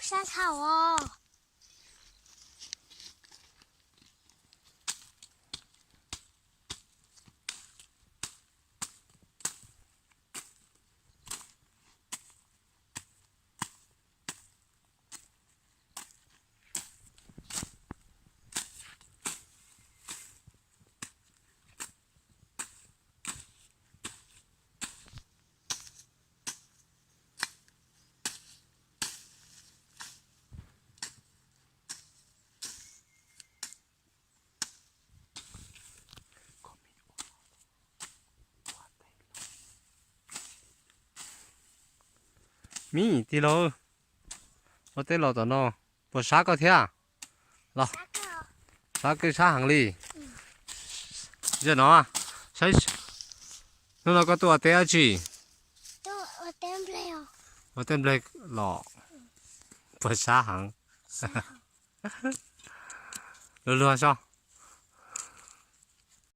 Sab thaum os. Mib tij laug, ua teb los tom no, puas sab koj thiab? Los, sab kawg sab heev li. Zaum no, saib, hnub no koj tuaj ua teb dab tsi? Ua teb nplej los, puas sab heev? Luag luag so.